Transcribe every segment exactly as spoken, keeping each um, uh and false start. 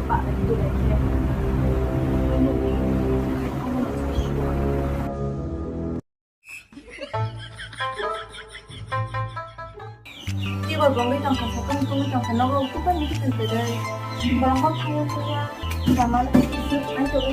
Ba, tu le khe. Tini bo bangwi tang kha, tini bo bangwi tang kha. Tini bo bangwi tang kha, nogo tu bai ni khe tong dei. Borok bo thang ya, thang ya. Ba ma le, ai to le.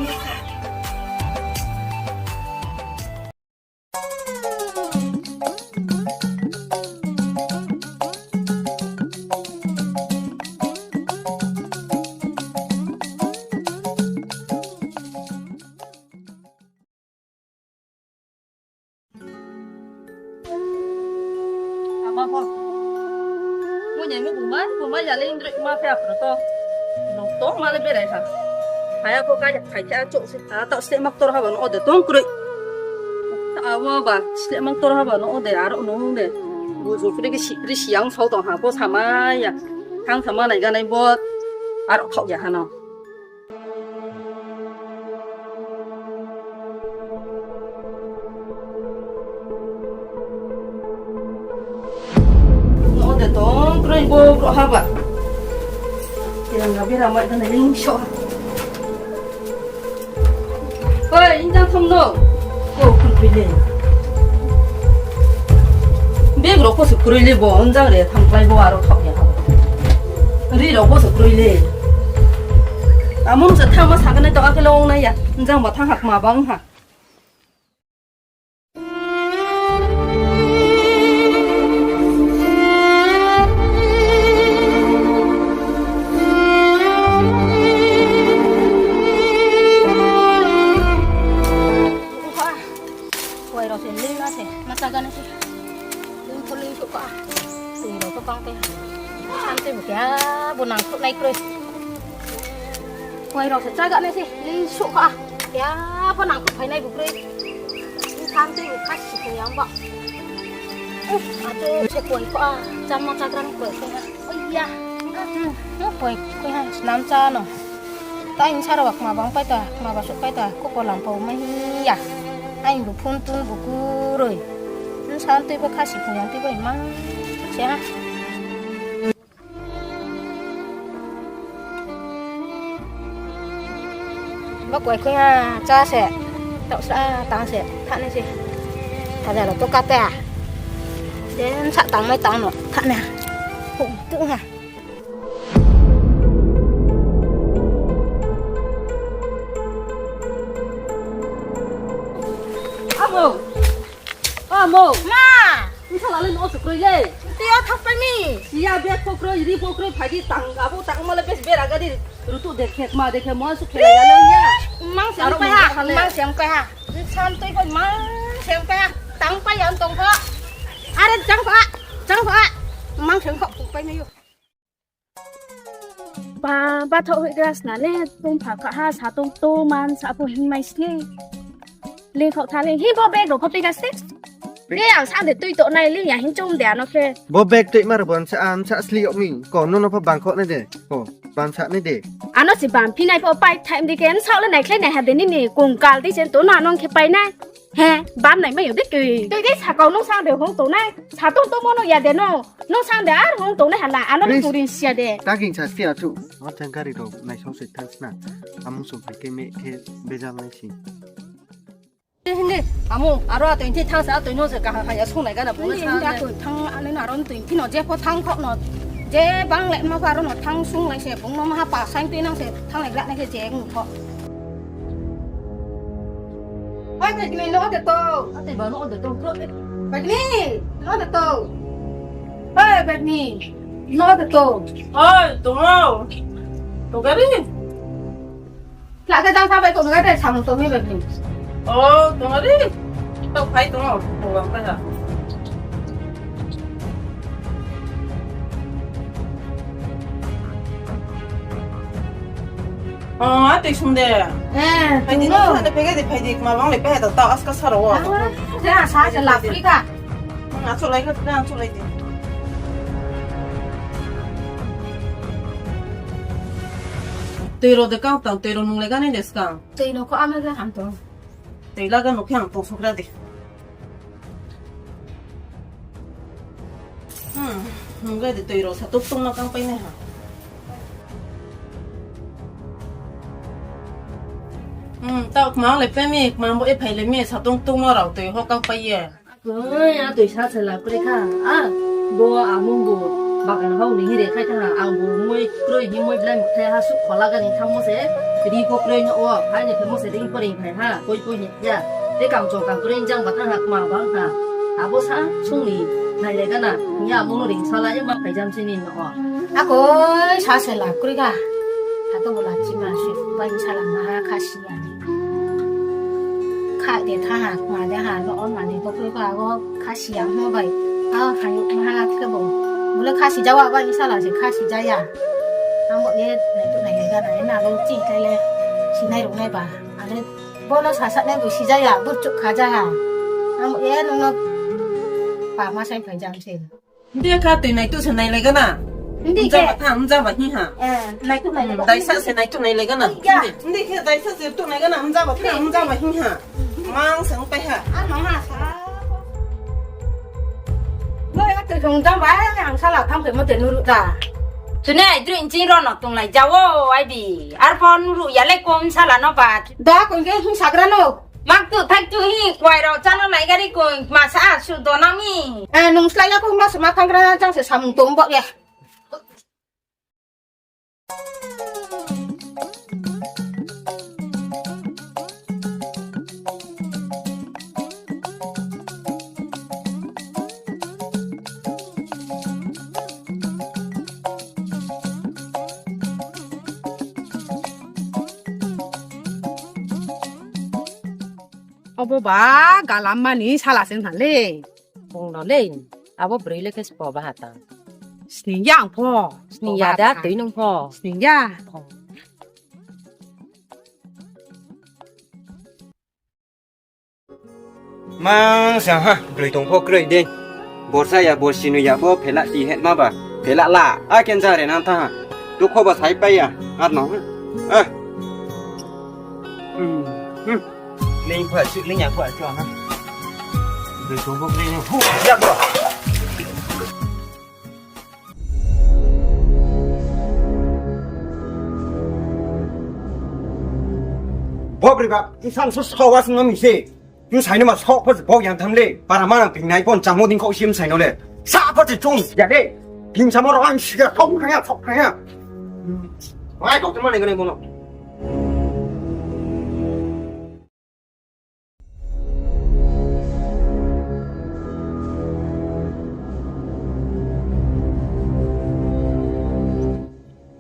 Ama pho. Munya mi buma, buma ya le indri ma phe apro to. Nong to ma le berai ha. Haya pho ka ya khai cha chok se. Ha ta sleh mak tor ha ba no ode tong kroi. Awo ba sleh mak tor ha ba no ode aro no de. Bu ju pri ki si pri siang sau tong ha pho sama ya. Thang sama nai ga nai bo. Aro khau ya ha no. No de tong kroi bo bro haba. Tirang ga bera mai da na ling sho. Oi, injang thom no. Ko kroi le. Bag rok ko se kroi le bo, injang re thang klai bo aro thok ya. Ri rok ko se kroi le. Amung se thang ma sa ka nai to akhe long nai ya. Injang ba thang hak ma bang ha. Wai rok se ling na se, ma chaga na se. Ling pho ling suh ka. Tui rok pho kang te. Sam te bo keha bo nang thuh nai kroi. Wai rok se chaga nai se, ling suh ka. Keha bo nang thuh phai nai bo kroi. Ling sam te bo kha si khe yang ba. Ato se koi ka. Chama chagra ni koi ka. Oi ya. Koi, koi ha, snam cha no. Tang sa rok ma bang pai ta, ma ba suh pai ta, ko ko lam pau mai ya. Ai bu phone tun bu kuroi. Nsa tui bo khasi phung yang tui bo imang se ha. Bo koi koi ha, cha se. Tau sa tang se, tha nai se. Tha ja lo to ka ta. Den sa tang mai tang no, tha na. Hu tu ha. Amo! Amo! Ma! Nsa la le no se kroi le. Ti o thok pai mi. Siya bag pho kroi, ri pho kroi, phai di tang abo tang ma le bes bera ga di. Rutu dekhe ma dekhe mo su khela ya le ya. Mang se pai ha, mang se pai ha. Sam tui pho mang se pai ha. Tang pai ya tong pho. Are jang pho, jang pho. Mang se pho pai mi yo. Ba, ba tho hui gra sna le, tong pha kha ha, sa tong to man, sa pho hing mai sle. Ling khok tha le, hi bo bag rok pho pega se. Be ang sa de tui to nai le, ya hin chom de ano khe. Bo bag tui mar bon sa, an sa sli yok mi, ko no no pho bang khok nai de, ko, ban sa nai de. Ano si ban phi nai pho pai, time de ke, an sa le nai khlai nai ha de ni ni, kung kal de chen to na nong khe pai nai. He, bam nai mai yo de tui. Tui de sakau nung sang de hung tongnai. Sa tong tongmo no ya de no. Nung sang de ar hung tongnai hala. Ano ni puri sia de. Taking sa sia chu. Mo chang gari rok naisong se thangsna. Amung song phai khe me khe bejal nai si. Hindi, amung, aro atoi thi thang sa atoi no se kaham haya sung nai gana bung sa. Hindi, atoi thang ale na ron tui thi no je pho thang khok no. Je bang le ma pha ro no thang sung lai se bung no ma ha pa saing tui nang se thang lai gra nai khe je ngu kho. Oi, Bagni, no de to. Ate ba no de to. Bagni, no de to. Oi, Bagni, no de to. Oi, tongo. Tong gari. Laka jang sabai tong gari, samung tong mi Bagni. Oh, tong gari. Tong phai tong, tong bang phai ha. Oh, atoi sung de. Eh, phai di, tong no. Nung sa de phai di, phai di, ma bang le phai da, tao aska saro wo. Ah, ja, sa, sa, la, phai di. Phai ka. Nung achuk lai ka, nung achuk lai di. Tui ro de kau tang, tui ro nung le gani de skang. Tui no ko ama ga ham to. Tui la ga no khe ang tong sokra de. Hmm, nung gai de tui ro sa tuk tung ma kang pai nai ha. Hmm, taoh kma le pe mi, kma bo e phai le mi, satong tongmo rao toi ho kau pai ye. Oi, a toi sa se la kroi kha. A, bo amung bo bagan hao ni hire khai tha, ang bo moi kroi ni moi blai mthai ha su khola gani thangmo se, ri pho kroi no o, hai ni thangmo se ring pho ring phai ha, koi koi ni ya. Te kam chong kam kroi jang ba tha ha, kma bang ha. Abo sa sung ni nai le gana, ni amung no ring sala ye ma phai jam chini no o. Akoi sa se la kroi kha. Ato bo la chi ma su, bai sala ma ha kha si ya. Kha de tha ha, ma de ha, no on ma de bo khe ba bo kha si ya mo bai. A, ha yo ha khe bo. Bo le kha si ja wa bai sala se kha si ja ya. Ang bo ye nai tu nai ga na, na lo chi kai le. Si nai ro nai ba. A le bo no sa sa nai bo si ja ya, bo chuk kha ja ha. Ang bo ye nung no pa ma sai phai jam se. Ndi kha tui nai tu se nai le gana. Ndi khe. Mja ba tha, mja ba hing ha. Eh, nai tu nai le gana. Daisa se nai tu nai le gana. Ya. Ndi, ndi khe daisa se tu nai gana, mja ba tha, mja ba hing ha. Mang se pai ha. A mang ha sa. Bo ya tu sung jang ba, ang sala tham ke mo te nuru ta. Tuni ai dru inching ro no tung lai ja o, ai bi. Ar pho nuru ya le kom sala no ba. Da kon ke hing sagra no. Mak tu thak tu hi, kwai rao chano lai gari koi, ma sa a su do nang mi. Eh, nung slái ya kong ma se ma thang gra chang se samung tong bo ya. Obo ba galam mani sala se na le. Bung no le. Abo broi le khe spo ba ha ta. Sning ya ang pho. Sning ya da tui nung pho. Sning ya. Mang sa ha, broi tong pho kroi de. Borsa ya, borsi no ya bo phela ti het ma ba. Phela la, a ken ja re nang tha ha. Tu kho ba sai pai ya, ar no ha. Ah. Hmm, hmm. Ning pha chu, ning ya pha chu ha. Broi tong pho kroi no. Hu, ya bo. Bo broi ba, bsang so sawa sing no mi se. Bsai no ma sok pho se bok yang tham le. Para ma nang ping nai pon chamo ding kho sim sai no le. Sa pho se chung ya le. Ping chamo rao ang si ya sok kha ya, sok kha ya. Mai kok ma le nai bo no.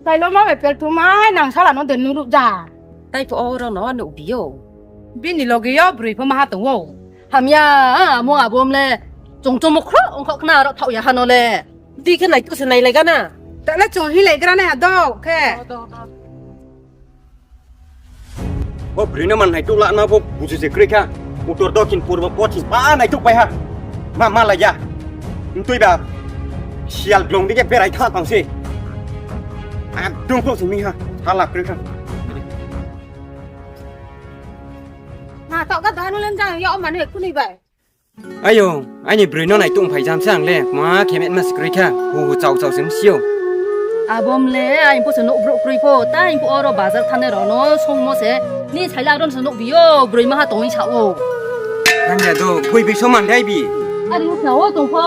Tailo ma be pel thumai nang sala no de nuruh ja. Tai pho oro no nuh bi ou. Bini loge yo broi pho maha tong ou. Hamya, amo abo mle. Chung chung mo khro ongkho khna aro thaoh ya ha no le. Di khe nai tu se nai lai gana. Tale chung hi lai gra nai ha do khe. Bo broi no man nai tu la na bo buju se kroi kha. Utor dokhin purbo pochim ba nai tu pai ha. Ma, ma lai ya. Ntui ba. Sial blong di khe berai tha tang se. Ekdom kho se mi ha. Hala kroi kha. Na, tao ga danu len jang ya o manu ek kuni bai. Ayo, aini broi no nai tong phai jam se ang le, ma khe met ma se kroi kha, hu hu chau chau se msi ou. Abo mle, aini pho se nouh brouh kroi pho, ta aini pho oro bazar thane rao no songmo se, ni saila ron se nouh bi ou, broi maha tong sa ou. Ang ya do, boi bi soman dai bi. Ari ukna o tong pho.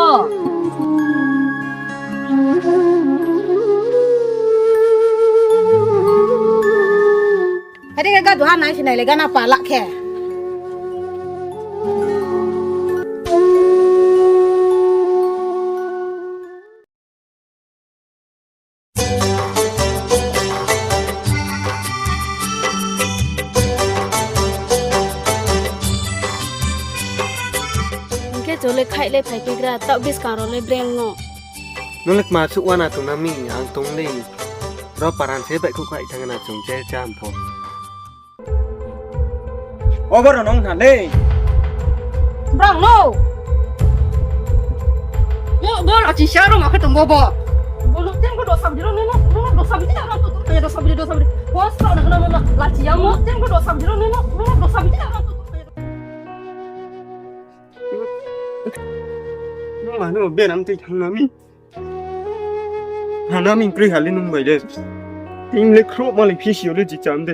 Hadi khe ga duha nai sinai le gana pala khe. Hing khe chole khaih le phai khe gra, taoh buskang rao le breng no. Nung le kma suh wana tong na mi, ang tong le. Ro paran se baihkhouh khaih thang na chung che cham pho. Obo rao nung na le. Brang no. Bo, bo lachi sia rao ma khe tong bo bo. Bo no teng ko dosa bidi rao no, no, no, dosa bidi rao no, dosa bidi, dosa bidi. Bo sa na no, no, no, lachi ya mo teng ko dosa bidi rao no, no, no, dosa bidi rao no. Nung ma no beram tui thang na mi. Hana mi kroi ha le nung bai le. Ting le khrouh ma le phisi yo le ji cham de.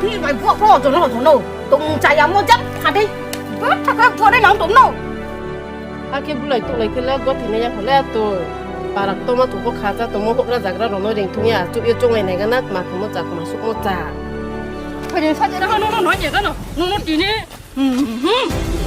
Bini bai bo pho jono jono. Tong chaya mo jam kha dei. Bo thakha bo dei nang tong no. Akhe bulai tuhlai khe le gothinai ya kho le toi. Para ktoma tong pho kha cha tongmo houhgra zagra rao no reing thung ya. Chuh ye chounglai nai gana kma khemo cha kma suhmo cha. Phai ni sa je na no no no ye gano. No no tini. Hmm, hmm.